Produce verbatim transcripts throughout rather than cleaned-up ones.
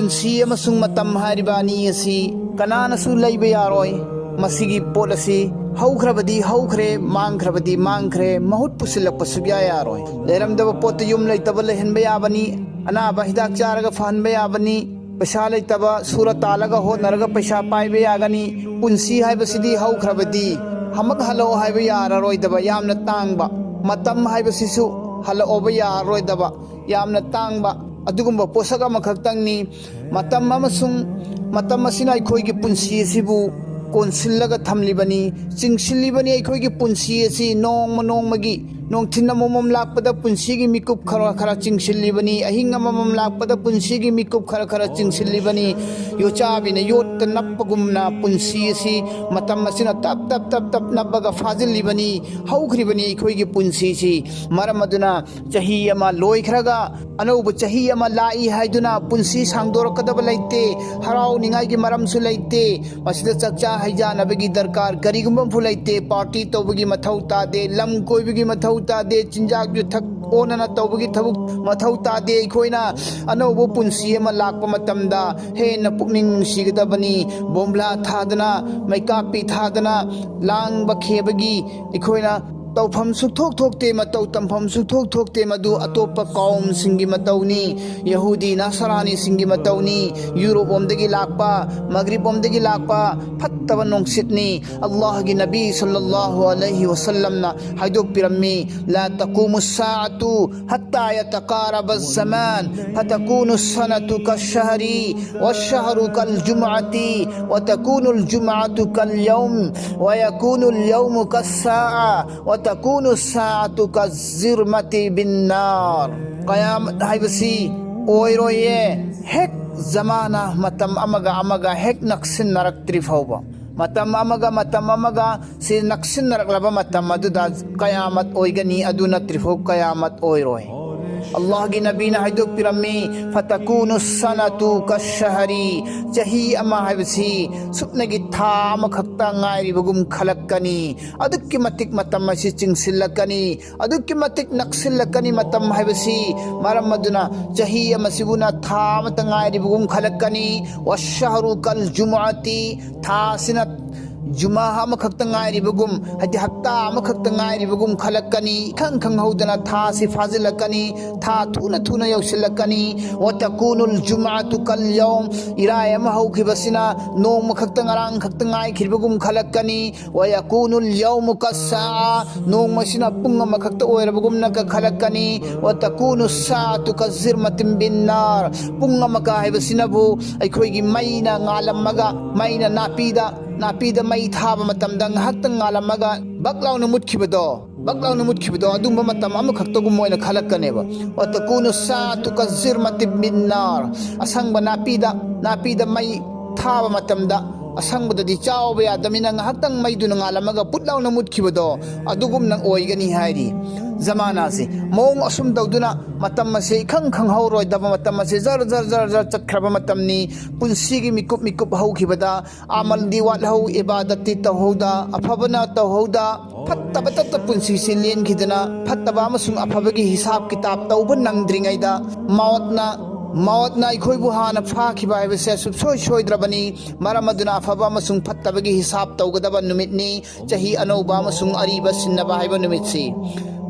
ꯄꯨꯟꯁꯤ ꯑꯃꯁꯨꯡ ꯃꯇꯝ ꯍꯥꯏꯔꯤꯕ ꯑꯅꯤ ꯑꯁꯤ ꯀꯅꯥꯅꯁꯨ ꯂꯩꯕ ꯌꯥꯔꯣꯏ꯫ ꯃꯁꯤꯒꯤ ꯄꯣꯠ ꯑꯁꯤ ꯍꯧꯈ꯭ꯔꯕꯗꯤ ꯍꯧꯈ꯭ꯔꯦ, ꯃꯥꯡꯈ꯭ꯔꯕꯗꯤ ꯃꯥꯡꯈ꯭ꯔꯦ, ꯃꯍꯨꯠ ꯄꯨꯁꯤꯜꯂꯛꯄ ꯁꯨꯛꯌꯥ ꯌꯥꯔꯣꯏ꯫ ꯂꯩꯔꯝꯗꯕ ꯄꯣꯠꯇ ꯌꯨꯝ ꯂꯩꯇꯕ ꯂꯩꯍꯟꯕ ꯌꯥꯕꯅꯤ, ꯑꯅꯥꯕ ꯍꯤꯗꯥꯛ ꯆꯥꯔꯒ ꯐꯍꯟꯕ ꯌꯥꯕꯅꯤ, ꯄꯩꯁꯥ ꯂꯩꯇꯕ ꯁꯨꯔ ꯇꯥꯜꯂꯒ ꯍꯣꯠꯅꯔꯒ ꯄꯩꯁꯥ ꯄꯥꯏꯕ ꯌꯥꯒꯅꯤ꯫ ꯄꯨꯟꯁꯤ ꯍꯥꯏꯕꯁꯤꯗꯤ ꯍꯧꯈ꯭ꯔꯕꯗꯤ ꯑꯃꯨꯛ ꯍꯜꯂꯛꯑꯣ ꯍꯥꯏꯕ ꯌꯥꯔꯔꯣꯏꯗꯕ, ꯌꯥꯝꯅ ꯇꯥꯡꯕ꯫ ꯃꯇꯝ ꯍꯥꯏꯕꯁꯤꯁꯨ ꯍꯜꯂꯛꯑꯣꯕ ꯌꯥꯔꯔꯣꯏꯗꯕ, ꯌꯥꯝꯅ ꯇꯥꯡꯕ ꯑꯗꯨꯒꯨꯝꯕ ꯄꯣꯠꯁꯛ ꯑꯃꯈꯛꯇꯪꯅꯤ꯫ ꯃꯇꯝ ꯑꯃꯁꯨꯡ ꯃꯇꯝ ꯑꯁꯤꯅ ꯑꯩꯈꯣꯏꯒꯤ ꯄꯨꯟꯁꯤ ꯑꯁꯤꯕꯨ ꯀꯣꯟꯁꯤꯜꯂꯒ ꯊꯝꯂꯤꯕꯅꯤ, ꯆꯤꯡꯁꯤꯜꯂꯤꯕꯅꯤ꯫ ꯑꯩꯈꯣꯏꯒꯤ ꯄꯨꯟꯁꯤ ꯑꯁꯤ ꯅꯣꯡꯃ ꯅꯣꯡꯃꯒꯤ, ꯅꯨꯡꯊꯤꯜ ꯑꯃꯃꯝ ꯂꯥꯛꯄꯗ ꯄꯨꯟꯁꯤꯒꯤ ꯃꯤꯀꯨꯞ ꯈꯔ ꯈꯔ ꯆꯤꯡꯁꯤꯜꯂꯤꯕꯅꯤ, ꯑꯍꯤꯡ ꯑꯃꯃꯝ ꯂꯥꯛꯄꯗ ꯄꯨꯟꯁꯤꯒꯤ ꯃꯤꯀꯨꯞ ꯈꯔ ꯈꯔ ꯆꯤꯡꯁꯤꯜꯂꯤꯕꯅꯤ꯫ ꯌꯣꯠꯆꯥꯕꯤꯅ ꯌꯣꯠꯇ ꯅꯞꯄꯒꯨꯝꯅ ꯄꯨꯟꯁꯤ ꯑꯁꯤ ꯃꯇꯝ ꯑꯁꯤꯅ ꯇꯞ ꯇꯞ ꯇꯞ ꯇꯞ ꯅꯞꯄꯒ ꯐꯥꯖꯤꯜꯂꯤꯕꯅꯤ꯫ ꯍꯧꯈ꯭ꯔꯤꯕꯅꯤ ꯑꯩꯈꯣꯏꯒꯤ ꯄꯨꯟꯁꯤꯁꯤ꯫ ꯃꯔꯝ ꯑꯗꯨꯅ ꯆꯍꯤ ꯑꯃ ꯂꯣꯏꯈ꯭ꯔꯒ ꯑꯅꯧꯕ ꯆꯍꯤ ꯑꯃ ꯂꯥꯛꯏ ꯍꯥꯏꯗꯨꯅ ꯄꯨꯟꯁꯤ ꯁꯥꯡꯗꯣꯔꯛꯀꯗꯕ ꯂꯩꯇꯦ, ꯍꯔꯥꯎꯅꯤꯡꯉꯥꯏꯒꯤ ꯃꯔꯝꯁꯨ ꯂꯩꯇꯦ꯫ ꯃꯁꯤꯗ ꯆꯥꯛꯆꯥ ꯍꯩꯖꯥꯅꯕꯒꯤ ꯗꯔꯀꯥꯔ ꯀꯔꯤꯒꯨꯝꯕ ꯑꯃꯐꯥꯎ ꯂꯩꯇꯦ, ꯄꯥꯔꯇꯤ ꯇꯧꯕꯒꯤ ꯃꯊꯧ ꯇꯥꯗꯦ, ꯂꯝ ꯀꯣꯏꯕꯒꯤ ꯃꯊꯧ ꯇꯥꯗꯦ, ꯆꯤꯟꯖꯥꯛ ꯌꯨꯊꯛ ꯑꯣꯟꯅꯅ ꯇꯧꯕꯒꯤ ꯊꯕꯛ ꯃꯊꯧ ꯇꯥꯗꯦ꯫ ꯑꯩꯈꯣꯏꯅ ꯑꯅꯧꯕ ꯄꯨꯟꯁꯤ ꯑꯃ ꯂꯥꯛꯄ ꯃꯇꯝꯗ ꯍꯦꯟꯅ ꯄꯨꯛꯅꯤꯡ ꯅꯨꯡꯁꯤꯒꯗꯕꯅꯤ꯫ ꯕꯣꯝꯕ꯭ꯂꯥ ꯊꯥꯗꯅ, ꯃꯩꯀꯥꯞꯄꯤ ꯊꯥꯗꯅ, ꯂꯥꯡꯕ ꯈꯦꯕꯒꯤ ꯑꯩꯈꯣꯏꯅ ꯇꯧꯐꯝ ꯁꯨꯛꯊꯣꯛ ꯊꯣꯛꯇꯦ, ꯃꯇꯧ ꯇꯝꯐꯝ ꯁꯨꯛꯊꯣꯛ ꯊꯣꯛꯇꯦ꯫ ꯃꯗꯨ ꯑꯇꯣꯞꯄ ꯀꯥꯎꯝꯁꯤꯡꯒꯤ ꯃꯇꯧꯅꯤ, ꯌꯍꯨꯗꯤ ꯅꯁꯔꯥꯅꯤꯁꯤꯡꯒꯤ ꯃꯇꯧꯅꯤ, ꯌꯨꯔꯣꯞ ꯂꯣꯝꯗꯒꯤ ꯂꯥꯛꯄ, ꯃꯒ꯭ꯔꯤꯕ ꯂꯣꯝꯗꯒꯤ ꯂꯥꯛꯄ ꯐꯠꯇꯕ ꯅꯨꯡꯁꯤꯠꯅꯤ꯫ ꯑꯜꯂꯥꯍꯒꯤ ꯅꯕꯤ ꯁꯜꯂꯜꯂꯥꯍꯨ ꯑꯂꯩꯍꯤ ꯋꯁꯜꯂꯝꯅ ꯍꯥꯏꯗꯣꯛꯄꯤꯔꯝꯃꯤ, لا تقوم الساعة حتى يتقارب الزمان فتكون السنة كالشهر والشهر كالجمعة وتكون الجمعة كاليوم ويكون اليوم كالساعة وتكون الساعة كالزرمة بالنار. ꯀꯌꯥꯃꯠ ꯍꯥꯏꯕꯁꯤ ꯑꯣꯏꯔꯣꯏꯌꯦ꯫ ꯍꯦꯛ ꯖꯃꯥꯅ ꯃꯇꯝ ꯑꯃꯒ ꯑꯃꯒ ꯍꯦꯛ ꯅꯛꯁꯤꯟꯅꯔꯛꯇ꯭ꯔꯤ ꯐꯥꯎꯕ, ꯃꯇꯝ ꯑꯃꯒ ꯃꯇꯝ ꯑꯃꯒ ꯁꯤ ꯅꯛꯁꯤꯟꯅꯔꯛꯂꯕ ꯃꯇꯝ ꯑꯗꯨꯗ ꯀꯌꯥꯃꯠ ꯑꯣꯏꯒꯅꯤ, ꯑꯗꯨ ꯅꯠꯇ꯭ꯔꯤ ꯐꯥꯎ ꯀꯌꯥꯃꯠ ꯑꯣꯏꯔꯣꯏ꯫ ꯑꯜꯂꯥꯍꯒꯤ ꯅꯕꯤꯅ ꯍꯥꯏꯗꯣꯛꯄꯤꯔꯝꯃꯤ, ꯐꯇꯀꯨꯅꯨ ꯁꯅꯥꯇꯨ ꯀꯁꯍꯔꯤ, ꯆꯍꯤ ꯑꯃ ꯍꯥꯏꯕꯁꯤ ꯁꯨꯞꯅꯒꯤ ꯊꯥ ꯑꯃꯈꯛꯇ ꯉꯥꯏꯔꯤꯕꯒꯨꯝ ꯈꯜꯂꯛꯀꯅꯤ꯫ ꯑꯗꯨꯛꯀꯤ ꯃꯇꯤꯛ ꯃꯇꯝ ꯑꯁꯤ ꯆꯤꯡꯁꯤꯜꯂꯛꯀꯅꯤ, ꯑꯗꯨꯛꯀꯤ ꯃꯇꯤꯛ ꯅꯛꯁꯤꯜꯂꯛꯀꯅꯤ꯫ ꯃꯇꯝ ꯍꯥꯏꯕꯁꯤ ꯃꯔꯝ ꯑꯗꯨꯅ ꯆꯍꯤ ꯑꯃꯁꯤꯕꯨꯅ ꯊꯥ ꯑꯃꯇ ꯉꯥꯏꯔꯤꯕꯒꯨꯝ ꯈꯜꯂꯛꯀꯅꯤ꯫ ꯋꯥꯁꯍꯔꯨ ꯀꯜ ꯖꯨꯃꯥꯇꯤ, ꯊꯥ ꯑꯁꯤꯅ ꯖꯨꯃꯥ ꯑꯃꯈꯛꯇ ꯉꯥꯏꯔꯤꯕꯒꯨꯝ, ꯍꯥꯏꯗꯤ ꯍꯞꯇꯥ ꯑꯃꯈꯛꯇ ꯉꯥꯏꯔꯤꯕꯒꯨꯝ ꯈꯜꯂꯛꯀꯅꯤ꯫ ꯏꯈꯪ ꯈꯪꯍꯧꯗꯅ ꯊꯥ ꯑꯁꯤ ꯐꯥꯖꯤꯜꯂꯛꯀꯅꯤ, ꯊꯥ ꯊꯨꯅ ꯊꯨꯅ ꯌꯧꯁꯤꯜꯂꯛꯀꯅꯤ꯫ ꯋꯥꯇꯀꯨꯅꯨꯜ ꯖꯨꯃꯥꯇꯨ ꯀꯜ ꯌꯧꯝ, ꯏꯔꯥꯏ ꯑꯃ ꯍꯧꯈꯤꯕꯁꯤꯅ ꯅꯣꯡꯃ ꯈꯛꯇ, ꯉꯔꯥꯡ ꯈꯛꯇ ꯉꯥꯏꯈꯤꯕꯒꯨꯝ ꯈꯜꯂꯛꯀꯅꯤ꯫ ꯋꯌꯀꯨꯅꯨꯜ ꯌꯧꯃꯨ ꯀꯁꯥ, ꯅꯣꯡꯃꯁꯤꯅ ꯄꯨꯡ ꯑꯃꯈꯛꯇ ꯑꯣꯏꯔꯕꯒꯨꯝꯅ ꯈꯜꯂꯛꯀꯅꯤ꯫ ꯋꯇꯀꯨꯅꯨ ꯁꯥꯇꯨ ꯀꯖꯤꯔꯃꯇꯤꯝ ꯕꯤꯟꯅꯥꯔ, ꯄꯨꯡ ꯑꯃꯀ ꯍꯥꯏꯕꯁꯤꯅꯕꯨ ꯑꯩꯈꯣꯏꯒꯤ ꯃꯩꯅ ꯉꯥꯜꯂꯝꯃꯒ, ꯃꯩꯅ ꯅꯥꯄꯤꯗ, ꯅꯥꯄꯤꯗ ꯃꯩ ꯊꯥꯕ ꯃꯇꯝꯗ ꯉꯥꯏꯍꯥꯛꯇꯪ ꯉꯥꯜꯂꯝꯃꯒ ꯕꯛ ꯂꯥꯎꯅ ꯃꯨꯠꯈꯤꯕꯗꯣ, ꯕꯛ ꯂꯥꯎꯅ ꯃꯨꯠꯈꯤꯕꯗꯣ, ꯑꯗꯨꯝꯕ ꯃꯇꯝ ꯑꯃꯈꯛꯇꯒꯨꯝ ꯑꯣꯏꯅ ꯈꯜꯂꯛꯀꯅꯦꯕ꯫ ꯋꯇꯀꯨꯅꯨ ꯁꯥꯇꯨ ꯀꯖꯤꯔꯃꯇꯤꯝ ꯕꯤꯟꯅꯥꯔ, ꯑꯁꯪꯕ ꯅꯥꯄꯤꯗ, ꯅꯥꯄꯤꯗ ꯃꯩ ꯊꯥꯕ ꯃꯇꯝꯗ ꯑꯁꯪꯕꯗꯗꯤ ꯆꯥꯎꯕ ꯌꯥꯗꯕꯅꯤꯅ ꯉꯥꯏꯍꯥꯛꯇꯪ ꯃꯩꯗꯨꯅ ꯉꯥꯜꯂꯝꯃꯒ ꯄꯨꯠ ꯂꯥꯎꯅ ꯃꯨꯠꯈꯤꯕꯗꯣ, ꯑꯗꯨꯒꯨꯝꯅ ꯑꯣꯏꯒꯅꯤ ꯍꯥꯏꯔꯤ꯫ ꯖꯃꯥꯅꯥꯁꯤ ꯃꯑꯣꯡ ꯑꯁꯨꯝ ꯇꯧꯗꯨꯅ ꯃꯇꯝ ꯑꯁꯦ ꯏꯈꯪ ꯈꯪꯍꯧꯔꯣꯏꯗꯕ ꯃꯇꯝ ꯑꯁꯦ ꯖꯔ ꯖꯔ ꯖꯔ ꯖꯔ ꯆꯠꯈ꯭ꯔꯕ ꯃꯇꯝꯅꯤ꯫ ꯄꯨꯟꯁꯤꯒꯤ ꯃꯤꯀꯨꯞ ꯃꯤꯀꯨꯞ ꯍꯧꯈꯤꯕꯗ ꯑꯃꯜꯗꯤ ꯋꯥꯠꯍꯧ, ꯏꯕꯥꯗꯠꯇꯤ ꯇꯧꯍꯧꯗ, ꯑꯐꯕꯅ ꯇꯧꯍꯧꯗ, ꯐꯠꯇꯕꯇꯇ ꯄꯨꯟꯁꯤꯁꯤ ꯂꯦꯟꯈꯤꯗꯅ ꯐꯠꯇꯕ ꯑꯃꯁꯨꯡ ꯑꯐꯕꯒꯤ ꯍꯤꯁꯥꯕ ꯀꯤꯇꯥꯕ ꯇꯧꯕ ꯅꯪꯗ꯭ꯔꯤꯉꯩꯗ ꯃꯥꯎꯠꯅ, ꯃꯥꯎꯠꯅ ꯑꯩꯈꯣꯏꯕꯨ ꯍꯥꯟꯅ ꯐꯥꯈꯤꯕ ꯍꯥꯏꯕꯁꯦ ꯁꯨꯡꯁꯣꯏ ꯁꯣꯏꯗ꯭ꯔꯕꯅꯤ꯫ ꯃꯔꯝ ꯑꯗꯨꯅ ꯑꯐꯕ ꯑꯃꯁꯨꯡ ꯐꯠꯇꯕꯒꯤ ꯍꯤꯁꯥꯕ ꯇꯧꯒꯗꯕ ꯅꯨꯃꯤꯠꯅꯤ꯫ ꯆꯍꯤ ꯑꯅꯧꯕ ꯑꯃꯁꯨꯡ ꯑꯔꯤꯕ ꯁꯤꯟꯅꯕ ꯍꯥꯏꯕ ꯅꯨꯃꯤꯠꯁꯤ꯫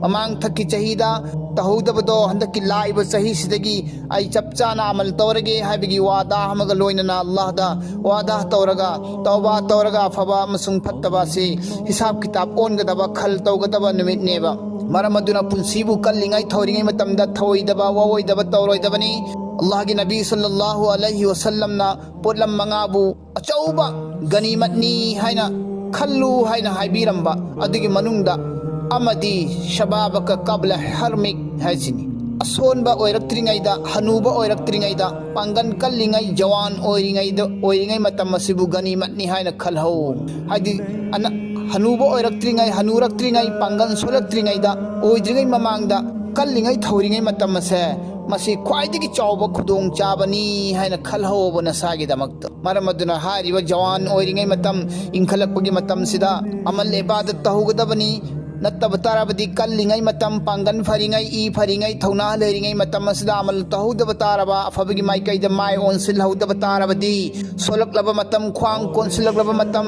ꯃꯃꯥꯡ ꯊꯛꯀꯤ ꯆꯍꯤꯗ ꯇꯧꯍꯧꯗꯕꯗꯣ ꯍꯟꯗꯛꯀꯤ ꯂꯥꯛꯏꯕ ꯆꯍꯤꯁꯤꯗꯒꯤ ꯑꯩ ꯆꯞ ꯆꯥꯅ ꯑꯃꯜ ꯇꯧꯔꯒꯦ ꯍꯥꯏꯕꯒꯤ ꯋꯥꯗꯥ ꯑꯃꯒ ꯂꯣꯏꯅꯅ ꯑꯜꯂꯥꯍꯗ ꯋꯥꯗꯥ ꯇꯧꯔꯒ, ꯇꯧꯕꯥ ꯇꯧꯔꯒ ꯑꯐꯕ ꯑꯃꯁꯨꯡ ꯐꯠꯇꯕ ꯑꯁꯤ ꯍꯤꯁꯥꯕ ꯀꯤꯇꯥꯕ ꯑꯣꯟꯒꯗꯕ, ꯈꯜ ꯇꯧꯒꯗꯕ ꯅꯨꯃꯤꯠꯅꯦꯕ꯫ ꯃꯔꯝ ꯑꯗꯨꯅ ꯄꯨꯟꯁꯤꯕꯨ ꯀꯜꯂꯤꯉꯩ ꯊꯧꯔꯤꯉꯩ ꯃꯇꯝꯗ ꯊꯧꯑꯣꯏꯗꯕ, ꯋꯥꯑꯣꯏꯗꯕ ꯇꯧꯔꯣꯏꯗꯕꯅꯤ꯫ ꯑꯜꯂꯥꯍꯒꯤ ꯅꯕꯤ ꯁꯜꯂꯜꯂꯥꯍꯨ ꯑꯂꯩꯍꯤ ꯋꯁꯜꯂꯝꯅ ꯄꯣꯠꯂꯝ ꯃꯉꯥꯕꯨ ꯑꯆꯧꯕ ꯒꯅꯤꯃꯠꯅꯤ ꯍꯥꯏꯅ ꯈꯜꯂꯨ ꯍꯥꯏꯅ ꯍꯥꯏꯕꯤꯔꯝꯕ ꯑꯗꯨꯒꯤ ꯃꯅꯨꯡꯗ ꯑꯃꯗꯤ ꯁꯕꯥꯕꯀ ꯀꯕꯂ ꯍꯔꯃꯤꯛ ꯍꯥꯏꯁꯤꯅꯤ꯫ ꯑꯁꯣꯟꯕ ꯑꯣꯏꯔꯛꯇ꯭ꯔꯤꯉꯩꯗ, ꯍꯅꯨꯕ ꯑꯣꯏꯔꯛꯇ꯭ꯔꯤꯉꯩꯗ, ꯄꯥꯡꯒꯜ ꯀꯜꯂꯤꯉꯩ, ꯖꯋꯥꯟ ꯑꯣꯏꯔꯤꯉꯩꯗ, ꯑꯣꯏꯔꯤꯉꯩ ꯃꯇꯝ ꯑꯁꯤꯕꯨ ꯒꯅꯤꯃꯠꯅꯤ ꯍꯥꯏꯅ ꯈꯜꯍꯧ꯫ ꯍꯥꯏꯗꯤ ꯑꯅ-, ꯍꯅꯨꯕ ꯑꯣꯏꯔꯛꯇ꯭ꯔꯤꯉꯩ, ꯍꯅꯨꯔꯛꯇ꯭ꯔꯤꯉꯩ, ꯄꯥꯡꯒꯜ ꯁꯣꯜꯂꯛꯇ꯭ꯔꯤꯉꯩꯗ, ꯑꯣꯏꯗ꯭ꯔꯤꯉꯩ ꯃꯃꯥꯡꯗ ꯀꯜꯂꯤꯉꯩ ꯊꯧꯔꯤꯉꯩ ꯃꯇꯝ ꯑꯁꯦ, ꯃꯁꯤ ꯈ꯭ꯋꯥꯏꯗꯒꯤ ꯆꯥꯎꯕ ꯈꯨꯗꯣꯡꯆꯥꯕꯅꯤ ꯍꯥꯏꯅ ꯈꯜꯍꯧꯕ ꯅꯁꯥꯒꯤꯗꯃꯛꯇ꯫ ꯃꯔꯝ ꯑꯗꯨꯅ ꯍꯥꯏꯔꯤꯕ ꯖꯋꯥꯟ ꯑꯣꯏꯔꯤꯉꯩ ꯃꯇꯝ, ꯏꯟꯈꯠꯂꯛꯄꯒꯤ ꯃꯇꯝꯁꯤꯗ ꯑꯃꯜ ꯏꯕꯥꯗꯠ ꯇꯧꯍꯧꯒꯗꯕꯅꯤ꯫ ꯅꯠꯇꯕ ꯇꯥꯔꯕꯗꯤ ꯀꯜꯂꯤꯉꯩ ꯃꯇꯝ, ꯄꯥꯡꯒꯜ ꯐꯔꯤꯉꯩ, ꯏ ꯐꯔꯤꯉꯩ, ꯊꯧꯅꯥ ꯂꯩꯔꯤꯉꯩ ꯃꯇꯝ ꯑꯁꯤꯗ ꯑꯃꯜ ꯇꯧꯍꯧꯗꯕ ꯇꯥꯔꯕ, ꯑꯐꯕꯒꯤ ꯃꯥꯏꯀꯩꯗ ꯃꯥꯏ ꯑꯣꯟꯁꯤꯜꯍꯧꯗꯕ ꯇꯥꯔꯕꯗꯤ, ꯁꯣꯜꯂꯛꯂꯕ ꯃꯇꯝ, ꯈ꯭ꯋꯥꯡ ꯀꯣꯟꯁꯤꯜꯂꯛꯂꯕ ꯃꯇꯝ,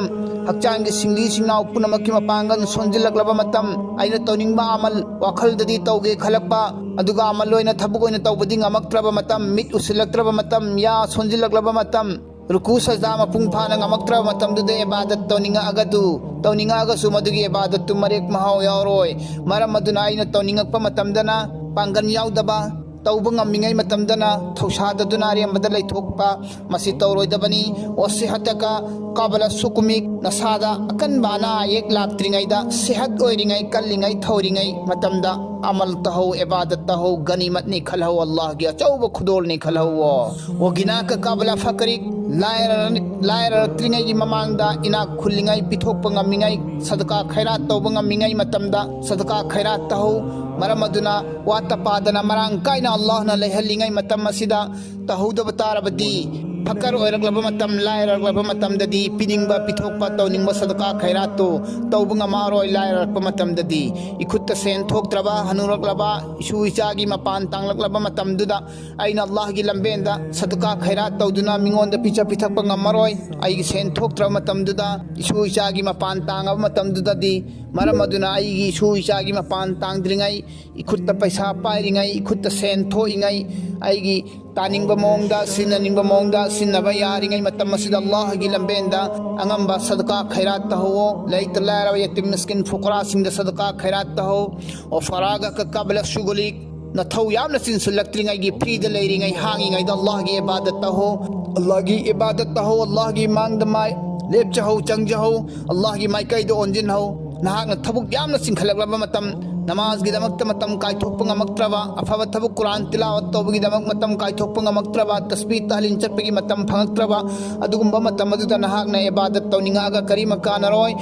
ꯍꯛꯆꯥꯡꯒꯤ ꯁꯤꯡꯂꯤ ꯁꯤꯡꯅꯥꯎ ꯄꯨꯝꯅꯃꯛꯀꯤ ꯃꯄꯥꯡꯒꯜ ꯁꯣꯟꯖꯤꯜꯂꯛꯂꯕ ꯃꯇꯝ, ꯑꯩꯅ ꯇꯧꯅꯤꯡꯕ ꯑꯃꯜ ꯋꯥꯈꯜꯗꯗꯤ ꯇꯧꯒꯦ ꯈꯜꯂꯛꯄ, ꯑꯗꯨꯒ ꯑꯃꯜ ꯑꯣꯏꯅ ꯊꯕꯛ ꯑꯣꯏꯅ ꯇꯧꯕꯗꯤ ꯉꯝꯃꯛꯇ꯭ꯔꯕ ꯃꯇꯝ, ꯃꯤꯠ ꯎꯁꯤꯜꯂꯛꯇ꯭ꯔꯕ ꯃꯇꯝ, ꯌꯥ ꯁꯣꯟꯖꯤꯜꯂꯛꯂꯕ ꯃꯇꯝ, ꯔꯨꯀꯨ ꯁꯖꯗꯥ ꯃꯄꯨꯡ ꯐꯥꯅ ꯉꯝꯃꯛꯇ꯭ꯔꯕ ꯃꯇꯝꯗꯨꯗ ꯏꯕꯥꯗꯠ ꯇꯧꯅꯤꯡꯉꯛꯑꯒ ꯑꯗꯨ, ꯇꯧꯅꯤꯡꯉꯛꯑꯒꯁꯨ ꯃꯗꯨꯒꯤ ꯏꯕꯥꯗꯠꯇꯨ ꯃꯔꯦꯛ ꯃꯍꯥꯎ ꯌꯥꯎꯔꯣꯏ꯫ ꯃꯔꯝ ꯑꯗꯨꯅ ꯑꯩꯅ ꯇꯧꯅꯤꯡꯉꯛꯄ ꯃꯇꯝꯗꯅ ꯄꯥꯡꯒꯜ ꯌꯥꯎꯗꯕ, ꯇꯧꯕ ꯉꯝꯃꯤꯉꯩ ꯃꯇꯝꯗꯅ ꯊꯧꯁꯥꯗꯗꯨꯅ ꯑꯔꯦꯝꯕꯗ ꯂꯩꯊꯣꯛꯄ, ꯃꯁꯤ ꯇꯧꯔꯣꯏꯗꯕꯅꯤ꯫ ꯋꯥꯁꯤꯍꯇꯀ ꯀꯕꯂ ꯁꯨꯀꯨꯃꯤꯛ, ꯅꯁꯥꯗ ꯑꯀꯟꯕ ꯑꯅꯥ ꯑꯌꯦꯛ ꯂꯥꯛꯇ꯭ꯔꯤꯉꯩꯗ, ꯁꯤꯍꯠ ꯑꯣꯏꯔꯤꯉꯩ, ꯀꯜꯂꯤꯉꯩ, ꯊꯧꯔꯤꯉꯩ ꯃꯇꯝꯗ ꯑꯃꯜ ꯇꯧꯍꯧ, ꯏꯕꯥꯗꯠ ꯇꯧꯍꯧ, ꯒꯅꯤꯃꯠꯅꯤ ꯈꯜꯍꯧ, ꯑꯜꯂꯥꯍꯒꯤ ꯑꯆꯧꯕ ꯈꯨꯗꯣꯜꯅꯤ ꯈꯜꯍꯧꯋꯣ꯫ ꯋꯥꯒꯤꯅꯥꯀ ꯀꯕꯂ ꯐꯀꯔꯤꯛ, ꯂꯥꯏꯔꯔ-, ꯂꯥꯏꯔꯔꯛꯇ꯭ꯔꯤꯉꯩꯒꯤ ꯃꯃꯥꯡꯗ ꯏꯅꯥꯛ ꯈꯨꯜꯂꯤꯉꯩ, ꯄꯤꯊꯣꯛꯄ ꯉꯝꯃꯤꯉꯩ, ꯁꯗꯀꯥ ꯈꯩꯔꯥꯠ ꯇꯧꯕ ꯉꯝꯃꯤꯉꯩ ꯃꯇꯝꯗ ꯁꯗꯀꯥ ꯈꯩꯔꯥꯠ ꯇꯧꯍꯧ꯫ ꯃꯔꯝ ꯑꯗꯨꯅ ꯋꯥꯠꯇ ꯄꯥꯗꯅ ꯃꯔꯥꯡ ꯀꯥꯏꯅ ꯑꯜꯂꯥꯍꯅ ꯂꯩꯍꯜꯂꯤꯉꯩ ꯃꯇꯝ ꯑꯁꯤꯗ ꯇꯧꯍꯧꯗꯕ ꯇꯥꯔꯕꯗꯤ, ꯐꯀꯔ ꯑꯣꯏꯔꯛꯂꯕ ꯃꯇꯝ, ꯂꯥꯏꯔꯔꯛꯂꯕ ꯃꯇꯝꯗꯗꯤ ꯄꯤꯅꯤꯡꯕ, ꯄꯤꯊꯣꯛꯄ, ꯇꯧꯅꯤꯡꯕ ꯁꯗꯀꯥ ꯈꯩꯔꯥꯠꯇꯨ ꯇꯧꯕ ꯉꯝꯃꯔꯣꯏ꯫ ꯂꯥꯏꯔꯔꯛꯄ ꯃꯇꯝꯗꯗꯤ ꯏꯈꯨꯠꯇ ꯁꯦꯟ ꯊꯣꯛꯇ꯭ꯔꯕ, ꯍꯅꯨꯔꯛꯂꯕ, ꯏꯁꯨ ꯏꯆꯥꯒꯤ ꯃꯄꯥꯟ ꯇꯥꯡꯂꯛꯂꯕ ꯃꯇꯝꯗꯨꯗ ꯑꯩꯅ ꯑꯜꯂꯥꯍꯒꯤ ꯂꯝꯕꯦꯟꯗ ꯁꯗꯀꯥ ꯈꯩꯔꯥꯠ ꯇꯧꯗꯨꯅ ꯃꯤꯉꯣꯟꯗ ꯄꯤꯖ ꯄꯤꯊꯛꯄ ꯉꯝꯃꯔꯣꯏ꯫ ꯑꯩꯒꯤ ꯁꯦꯟ ꯊꯣꯛꯇ꯭ꯔꯕ ꯃꯇꯝꯗꯨꯗ, ꯏꯁꯨ ꯏꯆꯥꯒꯤ ꯃꯄꯥꯟ ꯇꯥꯡꯉꯕ ꯃꯇꯝꯗꯨꯗꯗꯤ, ꯃꯔꯝ ꯑꯗꯨꯅ ꯑꯩꯒꯤ ꯏꯁꯨ ꯏꯆꯥꯒꯤ ꯃꯄꯥꯟ ꯇꯥꯡꯗ꯭ꯔꯤꯉꯩ, ꯏꯈꯨꯠꯇ ꯄꯩꯁꯥ ꯄꯥꯏꯔꯤꯉꯩ, ꯏꯈꯨꯠꯇ ꯁꯦꯟ ꯊꯣꯛꯏꯉꯩ, ꯑꯩꯒꯤ ꯇꯥꯅꯤꯡꯕ ꯃꯑꯣꯡꯗ, ꯁꯤꯟꯅꯅꯤꯡꯕ ꯃꯑꯣꯡꯗ ꯁꯤꯟꯅꯕ ꯌꯥꯔꯤꯉꯩ ꯃꯇꯝ ꯑꯁꯤꯗ ꯑꯜꯂꯥꯍꯒꯤ ꯂꯝꯕꯦꯟꯗ ꯑꯉꯝꯕ ꯁꯗꯀꯥ ꯈꯩꯔꯥꯠ ꯇꯧꯍꯧꯋꯣ꯫ ꯂꯩꯇ ꯂꯥꯏꯔꯕ ꯌꯇꯤꯝ ꯃꯤꯁꯀꯤꯟ ꯐꯨꯀꯔꯥꯁꯤꯡꯗ ꯁꯗꯀꯥ ꯈꯩꯔꯥꯠ ꯇꯧꯍꯧ꯫ ꯋꯥꯐꯔꯥꯒꯀ ꯀꯕꯂ ꯁꯨꯒꯨꯂꯤꯛ, ꯅꯊꯧ ꯌꯥꯝꯅ ꯆꯤꯟꯁꯤꯜꯂꯛꯇ꯭ꯔꯤꯉꯩꯒꯤ, ꯐ꯭ꯔꯤꯗ ꯂꯩꯔꯤꯉꯩ, ꯍꯥꯡꯉꯤꯉꯩꯗ ꯑꯜꯂꯥꯍꯒꯤ ꯏꯕꯥꯗꯠ ꯇꯧꯍꯧ꯫ ꯑꯜꯂꯥꯍꯒꯤ ꯏꯕꯥꯗꯠ ꯇꯧꯍꯧ, ꯑꯜꯂꯥꯍꯒꯤ ꯃꯥꯡꯗ ꯃꯥꯏ ꯂꯦꯞꯆꯍꯧ, ꯆꯪꯖꯍꯧ꯫ ꯑꯜꯂꯥꯍꯒꯤ ꯃꯥꯏꯀꯩꯗ ꯑꯣꯟꯁꯤꯟꯍꯧ꯫ ꯅꯍꯥꯛꯅ ꯊꯕꯛ ꯌꯥꯝꯅ ꯆꯤꯟꯈꯠꯂꯛꯂꯕ ꯃꯇꯝ, ꯅꯃꯥꯖꯒꯤꯗꯃꯛꯇ ꯃꯇꯝ ꯀꯥꯏꯊꯣꯛꯄ ꯉꯝꯃꯛꯇ꯭ꯔꯕ, ꯑꯐꯕ ꯊꯕꯛ ꯀꯨꯔꯥꯟ ꯇꯤꯂꯥꯋꯠ ꯇꯧꯕꯒꯤꯗꯃꯛ ꯃꯇꯝ ꯀꯥꯏꯊꯣꯛꯄ ꯉꯝꯃꯛꯇ꯭ꯔꯕ, ꯇꯁꯕꯤ ꯇꯍꯂꯤꯜ ꯆꯠꯄꯒꯤ ꯃꯇꯝ ꯐꯪꯉꯛꯇ꯭ꯔꯕ, ꯑꯗꯨꯒꯨꯝꯕ ꯃꯇꯝ ꯑꯗꯨꯗ ꯅꯍꯥꯛꯅ ꯏꯕꯥꯗꯠ ꯇꯧꯅꯤꯡꯉꯛꯑꯒ ꯀꯔꯤꯃ ꯀꯥꯟꯅꯔꯣꯏ꯫